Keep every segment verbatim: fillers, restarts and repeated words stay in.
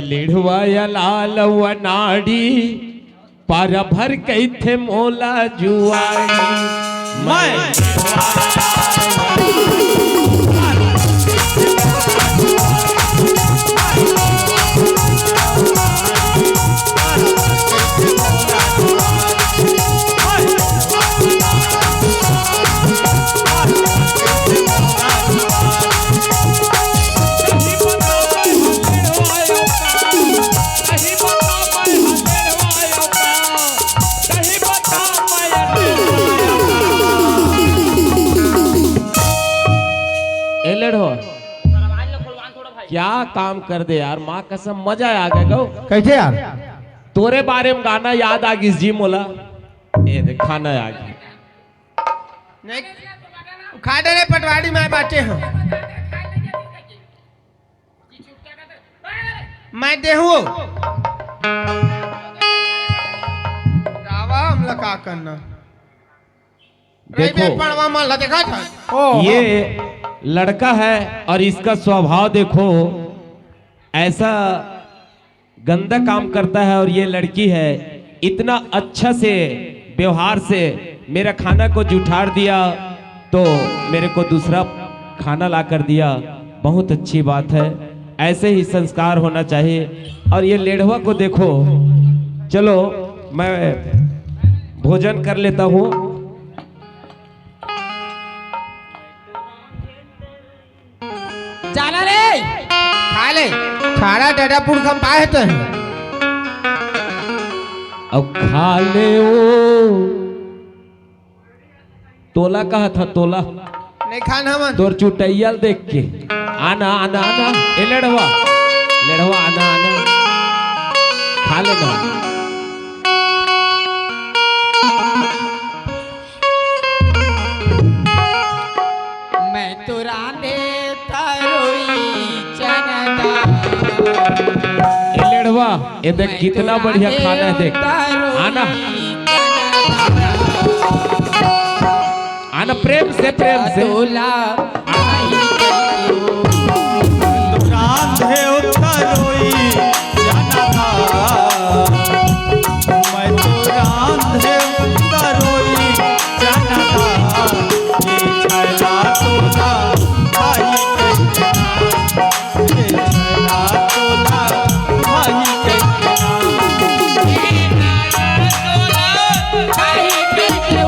लेढ़वा या लाल व नाड़ी, पारा भर कहिथे मोला जुआड़ी। मैं ए लेढ़ो, क्या काम कर दे यार, माँ कसम मजा आ गया गो। कैसे यार? तोरे बारे में गाना याद आ गिस जी मोला। ए देख, खाना आ गया। नहीं, खा डरे पटवारी, मैं बाँचे हँव। मैं देहूँ। रावा, हमला का करना? देखो, रइबे पड़वा मन ला देखा था। ओ, ये लड़का है और इसका स्वभाव देखो, ऐसा गंदा काम करता है और ये लड़की है, इतना अच्छा से व्यवहार से मेरा खाना को जुठार दिया, तो मेरे को दूसरा खाना ला कर दिया। बहुत अच्छी बात है, ऐसे ही संस्कार होना चाहिए। और ये लेढ़वा को देखो, चलो मैं भोजन कर लेता हूँ। जाना रे, खा ले। खाना डडा पुरखा पाए तो है। अब खा ले वो। तोला कहा था, तोला। नहीं खान हमन। तोर चुटैया ल देख के। आना, आना, आना। ए लेढ़वा। लेढ़वा, आना, आना। खा लेना। मैं तो रांधे तरोई चना दाल। ए लेढ़वा, ये देख मैं कितना तो बढ़िया रांधे खाना है, देख। तरोई आना। चना दाल। आना प्रेम से, प्रेम से। तोला रांधे तरोई चना दाल। मैं तो रांधे तरोई चना दाल। ये छैला तोला भाई कहिके ना।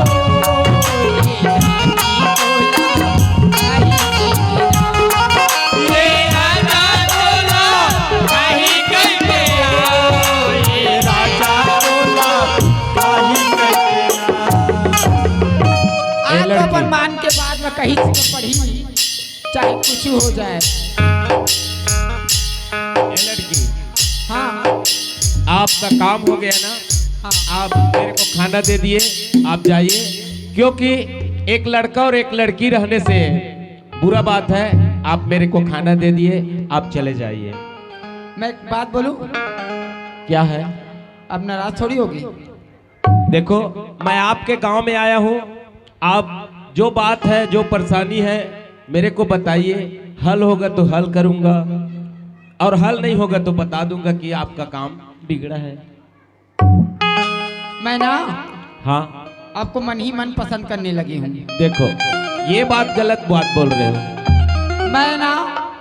ये छैला तोला भाई कहिके ना। आज तो अपन मान के बाद में कहीं से पढ़ी, चाहे कुछ हो जाए। ए लड़की, हाँ। आपका काम हो गया ना? हाँ। आप मेरे को खाना दे दिए, आप जाइए, क्योंकि एक लड़का और एक लड़की रहने से बुरा बात है। आप मेरे को खाना दे दिए, आप चले जाइए। मैं एक बात बोलूं? क्या है? अब नाराज थोड़ी होगी। देखो, मैं आपके गांव में आया हूँ, आप जो बात है, जो परेशानी है, मेरे को बताइए, हल होगा तो हल करूंगा और हल नहीं होगा तो बता दूंगा कि आपका काम बिगड़ा है। मैं ना हाँ। आपको मन ही मन पसंद करने लगी हूँ। देखो, ये बात गलत बात बोल रहे हो। मैं ना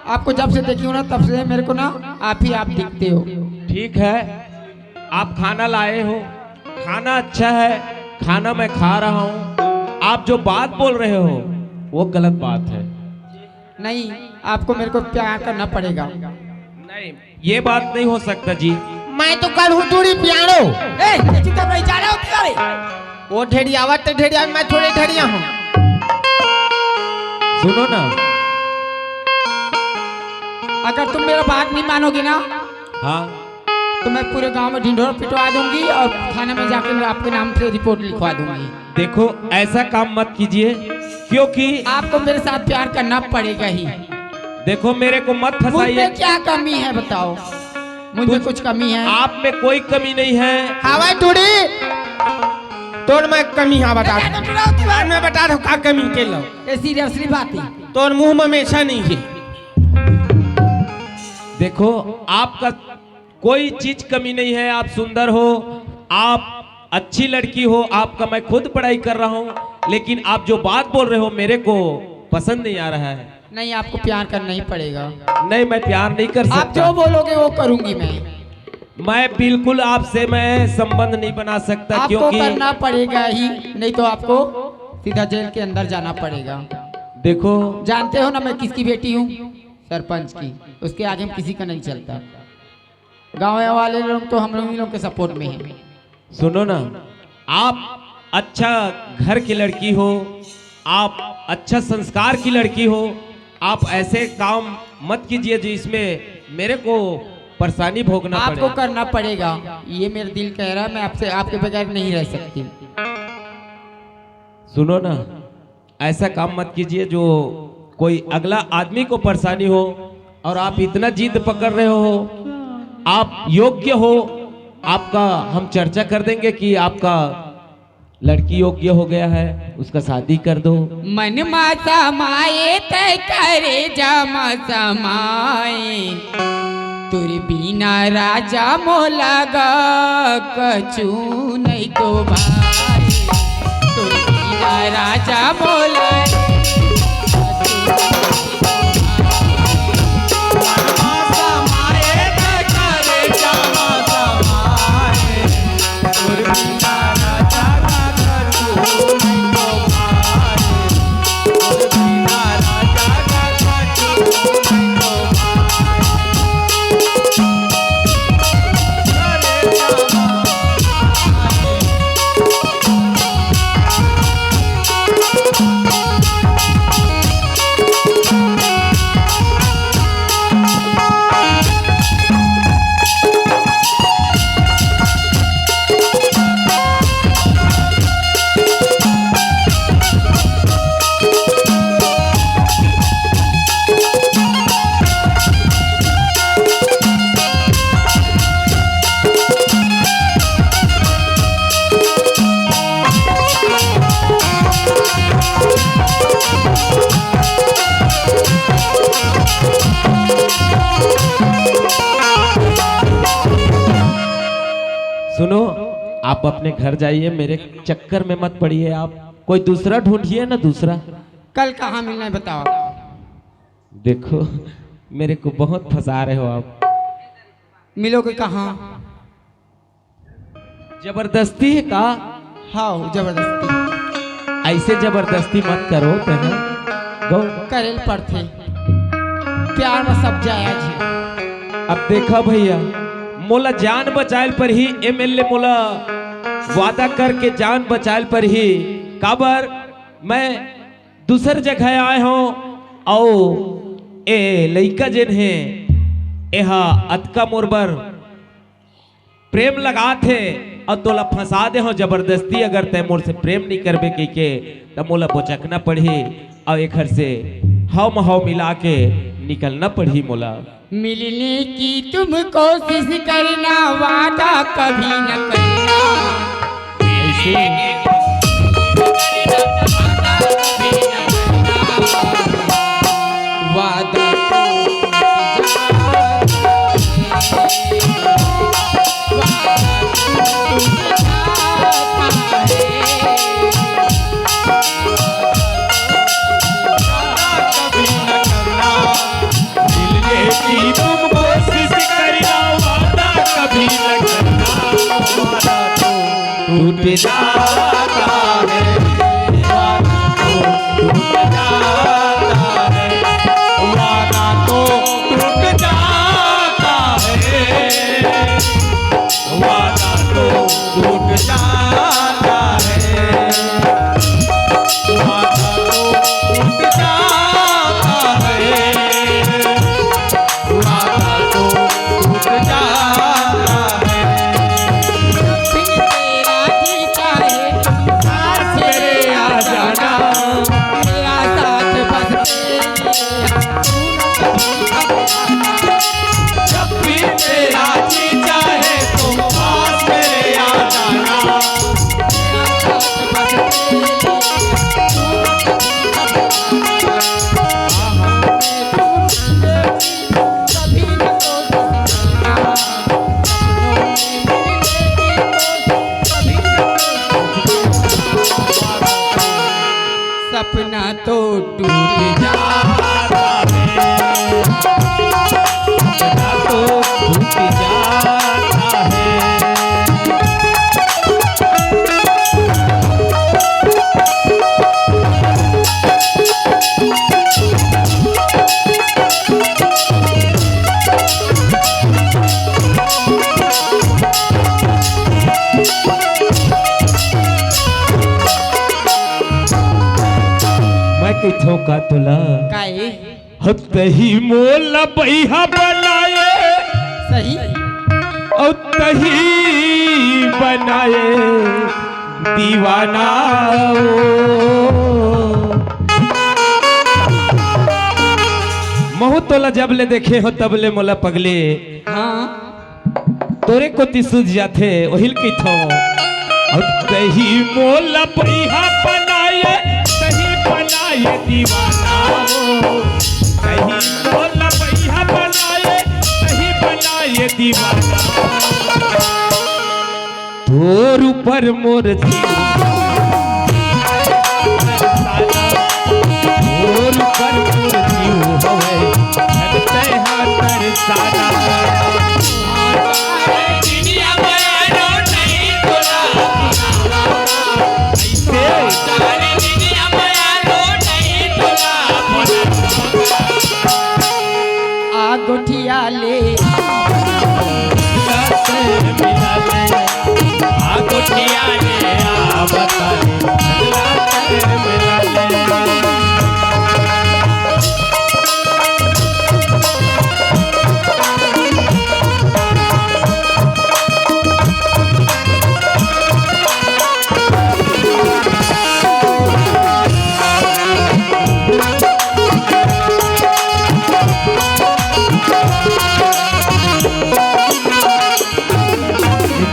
आपको जब से देखी हूँ ना, तब से मेरे को ना आप ही आप दिखते हो। ठीक है, आप खाना लाए हो, खाना अच्छा है, खाना मैं खा रहा हूँ। आप जो बात बोल रहे हो, वो गलत बात है। नहीं, आपको मेरे को प्यार करना पड़ेगा। नहीं, ये बात नहीं हो सकता जी। मैं तो कर हूँ टूरी प्यारो। ए, ये चुपचाप रही, जा रहा हूँ तुम्हारे। वो ढेरियावत तो ढेरिया, मैं थोड़े ढेरिया हूँ। सुनो ना। अगर तुम मेरा बात नहीं मानोगे ना, हाँ। तो मैं पूरे गांव में ढिंढोरा पिटवा दूंगी और थाने में जाके मैं आपके नाम से रिपोर्ट लिखवा दूंगी। देखो, ऐसा काम मत कीजिए, क्योंकि आपको मेरे साथ प्यार करना पड़ेगा ही। देखो, मेरे को मत मुझ फंसाइए। में क्या कमी है बताओ? मुझ में कुछ कुछ कमी है? आप में कोई कमी नहीं है। हाँ भाई टूड़ी, तोर में कमी है, बता। बता दो, टूड़ा होती बात। मैं बता दो का कमी के लो। ये सीरियसली बात है। तोर मुंह में हमेशा नहीं है। देखो, आपका कोई चीज कमी नहीं है। आप सुंदर हो, आप अच्छी लड़की हो, आपका मैं खुद बड़ाई कर रहा हूँ, लेकिन आप जो बात बोल रहे हो मेरे को पसंद नहीं आ रहा है। नहीं, आपको प्यार करना ही पड़ेगा। नहीं, मैं प्यार नहीं कर आप सकता। जो बोलोगे वो करूंगी मैं। मैं बिल्कुल आपसे मैं संबंध नहीं बना सकता, आपको क्योंकि करना पड़ेगा ही, नहीं तो आपको सीधा जेल के अंदर जाना पड़ेगा। देखो, जानते हो ना मैं किसकी बेटी हूँ? सरपंच की। उसके आगे हम किसी का नहीं चलता। गाँव वाले लोग तो हम लोग, ही लोग के सपोर्ट में हैं। सुनो ना, आप अच्छा घर की लड़की हो, आप अच्छा संस्कार की लड़की हो, आप ऐसे काम मत कीजिए जिसमें मेरे को परेशानी भोगना आपको पड़े। करना पड़ेगा, ये मेरा दिल कह रहा है। मैं आपसे, आपके बगैर नहीं रह सकती। सुनो ना, ऐसा काम मत कीजिए जो कोई अगला आदमी को परेशानी हो, और आप इतना जिद पकड़ रहे हो। आप योग्य हो, आपका हम चर्चा कर देंगे कि आपका लड़की योग्य हो गया है, उसका शादी कर दो। मन मा समाए तै करे जमा समाए, तोर बिना राजा मोला गा कछु नहीं तो भाई, तोर बिना राजा मोला सुनो, आप अपने घर जाइए, मेरे चक्कर में मत पड़िए। आप कोई दूसरा ढूंढिए ना, दूसरा। कल कहाँ मिलना है बताओ? देखो, मेरे को बहुत फंसा रहे हो आप। मिलोगे कहाँ? जबरदस्ती है का? हाँ, जबरदस्ती। ऐसे जबरदस्ती मत करो, तेना गौ। करेल पड़थे, प्यार में सब जायज है। अब देखा भैया, मोला जान बचायल पर ही एमएलए मोला वादा करके जान बचायल पर ही, काबर मैं दूसर जगह आए हूँ, अउ ए लइका जेन हे, एहा अतका मोर बर प्रेम लगात हे, अउ तोला फंसा दे हो जबरदस्ती। अगर तै मोर से प्रेम नहीं करबे कहिके, त मोला बोचकना पड़ही, अउ एखर से हव म हव मिला के निकलना पड़ही मोला। मिलने की तुम कोशिश करना, वादा कभी न करना। ऐसे वादा मिलने की तुम कोशिश करना, वादा कभी न करना, वादा तो टूट जाता है, वादा तो टूट जाता है, वादा तो टूट जाता है, वादा तो टूट जाता है, वादा तो टूट जाता है, वादा तो टूट जाता है। तेरा जी चाहे संसार से आ जाना, मेरा साथ टूट जाता है, अपना तो टूट जाता है। मैं कहिथों का तोला, काहे? हो तही मोला बइहा बनाए, सही। अउ तही बनाए दीवाना ओ। महूं तोला जब ले देखे हों तब ले मोला पगले, हाँ। तोरे कोति सूझ जाथे, ओहिल कहिथों। अउ तही मोला बइहा बनाए, तही बनाए दीवाना ओ। तही मोला बइहा बनाए, तही बनाए दीवाना। तोर ऊपर मोर जीव, तोर ऊपर मोर जीव हवय, जग तैं हा तरसाना। आ गोठिया ले। आ गोठिया ले, आ बता ले, मिला ले।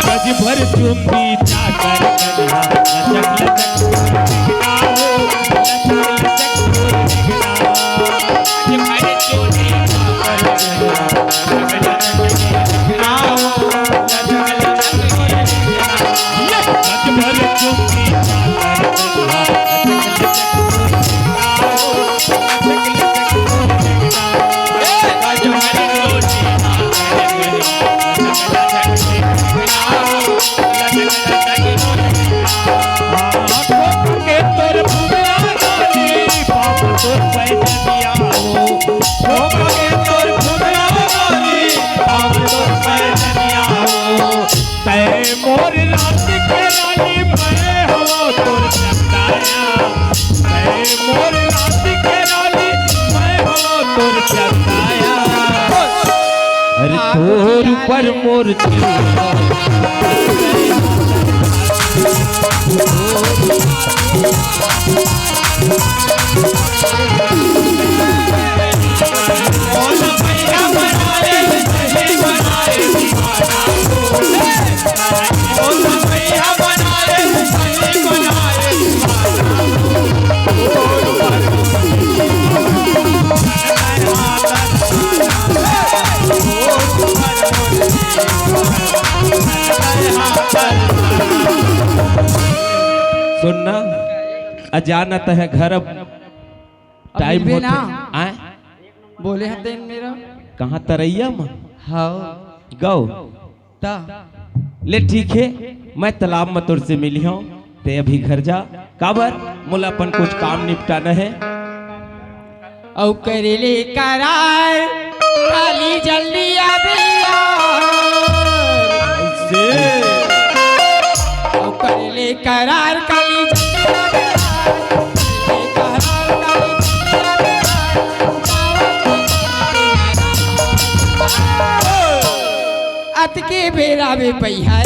गज भर चुंदी चाकर करिया, लचक लचक ना हो, लचक लचक ना। गज भर चुंदी चाकर करिया, लचक लचक ना हो, लचक लचक ना। गज भर चुंदी चाकर करिया, लचक लचक ना हो। तै मोर रात के रानी, मैं हवं तोर चंदाया। तै मोर रात के रानी, मैं हवं तोर चंदाया। अरे तोर ऊपर मोर जीव। सुनना, अजानत है घर अब अब टाइम मिलबे होथे। ना। आय? बोले हते मेरा। कहाँ तरैया म? हव। गौ। ता। ले ठीक हे, मैं तालाब म तोर से मिलिहौं, तैं अभी घर जा। काबर? मोला अपन कुछ काम निपटाना हे। अउ करे ले करार, काली जल्दी आबे यार। से। अउ करे ले करार, काली जल्दी आबे यार। करे ले करार, काली जल्दी आबे यार। अतके बेरा में पइहा।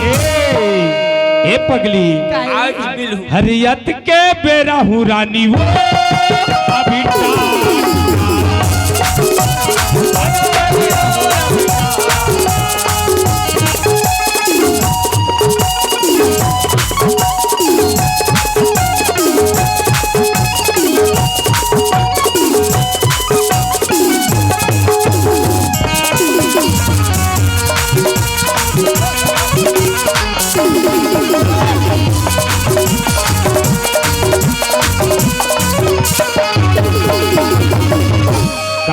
ए, ए पगली, आज मिलहूं। हरियत के बेरा हूँ रानी वो अभी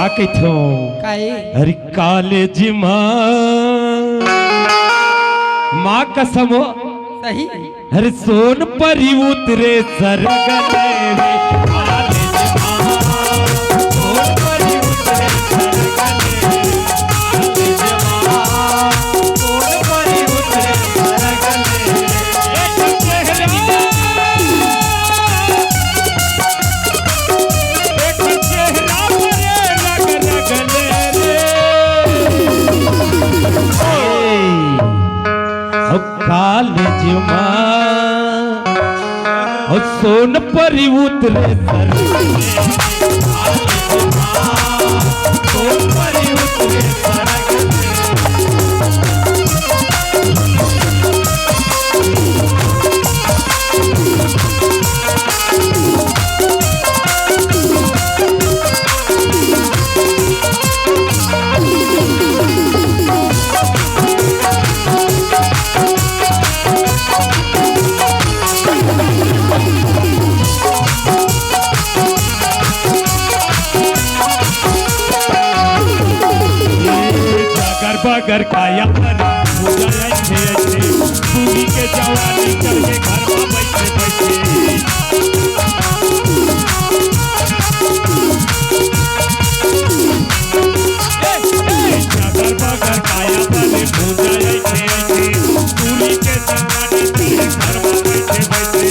कहिथों। काहे? अरे कॉलेज मा, माँ कसम हो। सही। अरे सोन परी उतरे सरग ले रे, कॉलेज मा। सोन परी उतरे सरग ले रे, कॉलेज मा। सोन परी उतरे सरग ले रे। एक चेहरा, एक चेहरा पर रग रग ले रे। ओ कॉलेज मा, ओ सोन परी उतरे सरग ले। कॉलेज मा, सोन परी उतरे सरग ले। अगर बगर काया पर हो जाए थे ऐसे, पूरी के जवानी चढ़ के घर में बैठे बैठे। ए, ए, अगर बगर काया पर हो जाए थे ऐसे, पूरी के जवानी चढ़ के घर में बैठे बैठे।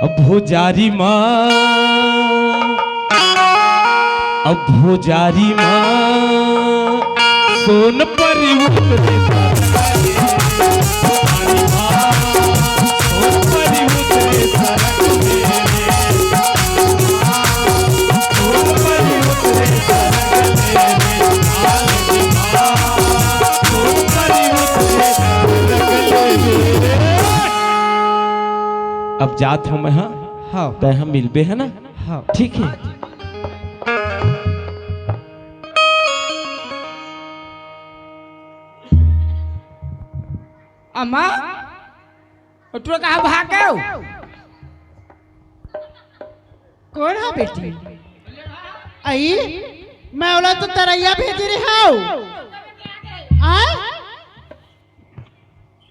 अब भुजारी माँ, अब भुजारी माँ, सोन परी उतरे सरग ले रे। अब जात हँव मैं, हाँ? हाँ। तैं ह मिलबे, है ना? हाँ। ठीक है। अम्मा, ओ टुरा कहाँ भाग गेव? कोन हा बेटी? अई, मैं ओला तो तरैया भेजे रेहेंव। आय?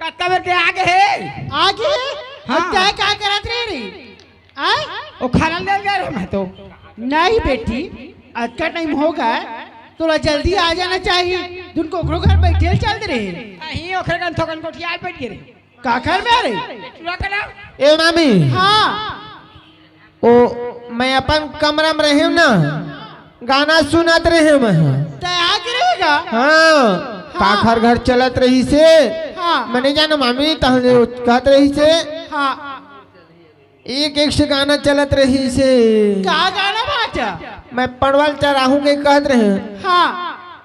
कतका बेर के आगे हे? आगे? हाँ। अउ तैं का करत रहे रे? आय? ओ खाना ले गे रेहेंव मैं तो। नहीं बेटी, अतका टाइम हो गे, तोला जल्दी आ जाना चाहिए। दुन कोकरो घर बइठे चल दे रहे। नहीं, ओखर कन थोकन गोठियाय बइठ गे रे। काखर में रे? टुरा करा। ए मामी। हाँ। ओ, मैं अपन कमरा में रहेंव ना, गाना सुनत रहेंव मैं। तैं आगे रहेगा? हाँ। हाँ। काखर घर चलत रहिसे। हाँ। मैं नइ जानँव मामी, तहने कहत रहिसे। हाँ। एक एक से गाना चलत रहिसे। का गाना बाचा? मैं पड़वा ल चराहूँ के कहत रहेंव। हाँ।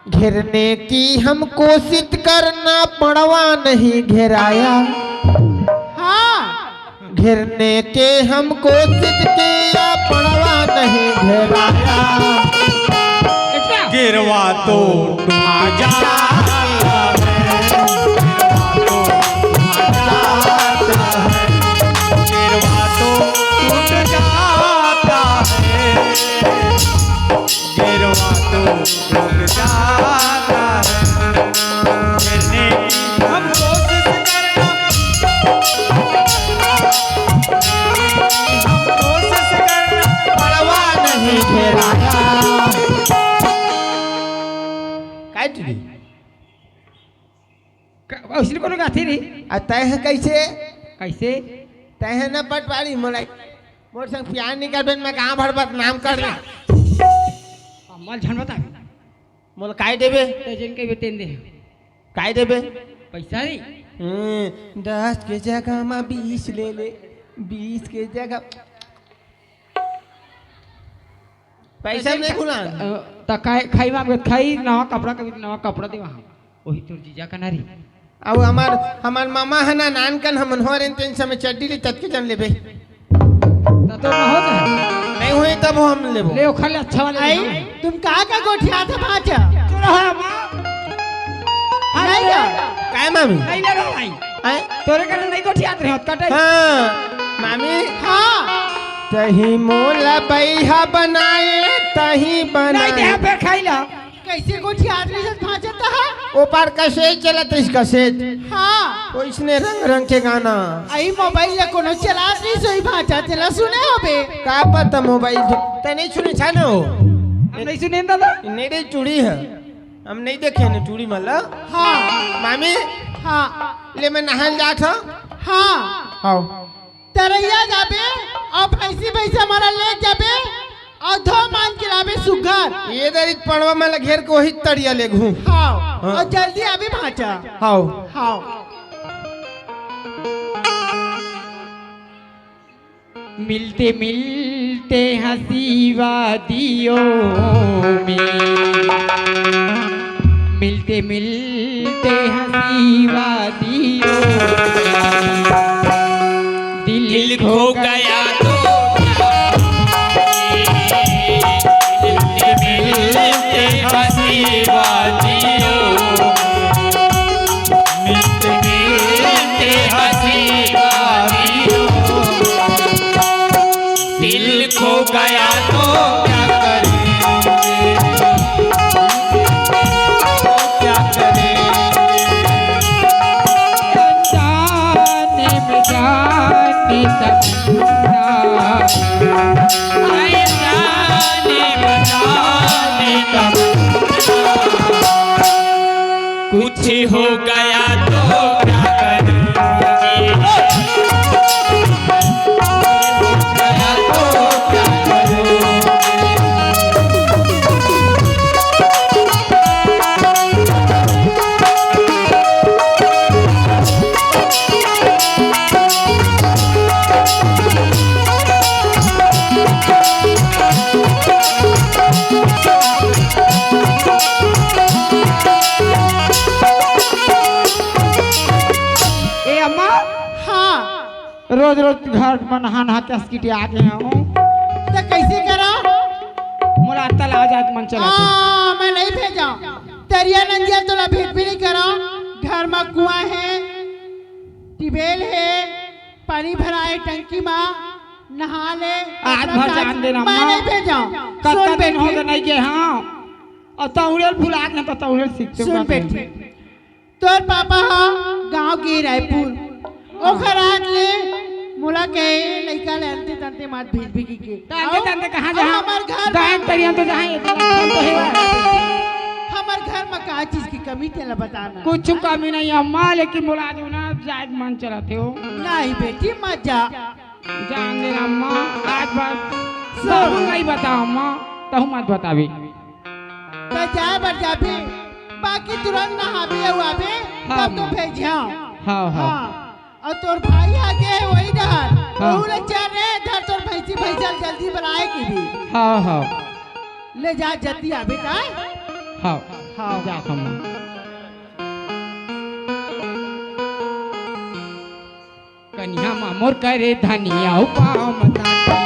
घेरने की हम कोशिश करना, पड़वा नहीं घेराया। हाँ। घेरने के हम कोशिश किया, पड़वा नहीं घेराया। अच्छा। गिरवा तो टूट जाता है, गिरवा तो टूट जाता है, गिरवा तो टूट जाता है। गिरवा तो टूट जाता है। गिरने की हम कोशिश करना, हम कोशिश करना, पड़वा नहीं घेराया। काय टुरी? क-, अइसने कोनो गाथे रे? आ तैं ह कइसे? कइसे? तैं ह न पटवारी मोला, मोर संग प्यार नइ करबे, मैं गाँव भर बदनाम कर देंव। अम्मा ल झन बता। मोला काय देबे? तैं जेन कहिबे तेन दे। काय देबे? पइसा नहीं। हम्म, दस के जगह म बीस ले ले, बीस के जगह। पैसा अच्छा, नहीं त-, खुला। अ, त खाई, खाई मांगबे, खाई, नवा कपड़ा, कभी नवा कपड़ा देवा हम। वही तोर जीजा का नारी। अब हमार, हमार मामा ह ना, नानकन हमन हो रहे, तेन समय चड्डी ले ततके जन लेबे। त तो ना हो जाए। नहीं होई तब हम लेबो। ले ओखर ले अच्छा वाले आई, ले। तुम का का गोठियात ह भांचा? तू रहा माँ। नहीं का? काय मामी? नहीं ले रहा भाई। आय? तोरे कारण नहीं गोठियात रहे होत कटे। हाँ, मामी। हाँ। तही मोला बैहा बनाए, तही नहीं बनाए। दे पे खाई ला। कैसे गोठियात रहिस भांचा तहां? ओ पार कसेट चलत रहिस, कसेट। हाँ। ओइसने रंग रंग के गाना। अई मोबाइल ला कोनो चलात रहिस, ओही भांचा तेला सुने होबे। का पता मोबाइल तो, तैं नहीं सुने छा न हो? हम नहीं सुने दादा। नेड़े चूड़ी है, हम नहीं देखे न चूड़ी मला। हाँ। मामी। हाँ। ले मैं नहाल जात हूँ। हाँ। आओ। तरैया जाबे अउ भैंसी भैंसा मन ला ले जाबे अउ धो मान के लाबे सुग्घर। ये दरी पड़वा मन ला घेर के वही तरिया ले घूम। हाव। हाँ। अउ जल्दी आबे भांचा। हाव। हाव। मिलते मिलते हंसी वादियों में, मिलते मिलते हंसी वादियों में, दिल खो गया तो क्या करें? मिलते मिलते हंसी वादियों, मिलते मिलते हंसी वादियों। दिल खो गया तो क्या करें? क्या करें? अनजाने में जाने तमन्ना, अनजाने में जाने तमन्ना। कुछ हो गया तो क्या करें? ए अम्मा, हाँ। रोज रोज घर म नहा नहा के अस्किटिया गे हंव। त कइसे करंव? मोला तलाव जाए के मन चलत हे। हाँ, मैं नइ भेजंव। तरिया नंदिया तोला भेजबे नइ करंव। घर म कुआं हे, ट्यूबवेल हे, पानी भराए टंकी म, नहा ले, आज अपना भर काज जान दे ना मैं माँ। नइ भेजंव। कतका सुन दिन हो बेटी। गे नइ गे हंव। अउ तौंड़े ल भुला गे हंव, त तौंड़े ल सीखते सुन बेटी। तोर पापा ह गांव गे रायपुर, ओखर आत ले मोला कहे, "लइका ले अंते तंते मत भेजबे," कहिके। त अंते तंते कहाँ अउ जहाँ? हमर घर दाएं तरिया तो जहाँ ये तो हे। हमर घर म का चीज के कमी तेला बता ना। कुछ कमी नहीं अम्मा, लेकिन मोला जो ना जाए के मन चलत हे। नहीं बेटी, मत जा। जान दे अम्मा, आज बात सुन। बाबू नहीं बताओ अम्मा, तहूँ मत बताबे। त जाए बर जाबे, बाकी तुरंत नहाबे अउ आबे, हाँ, तब तो माँ। भेजिहंव। हाँ, हाँ। हाँ। अउ तोर भाई आगे हे वही डहर, हाँ। वहू ले चल रे, धर तोर भैंसी भैंसा ल जल्दी बलाए के भी। हाँ, हाँ। ले जा, जल्दी आबे ताय। हाँ। हाँ। जा अम्मा। कनिहा म मोर करे धनिया पाँव म ताके।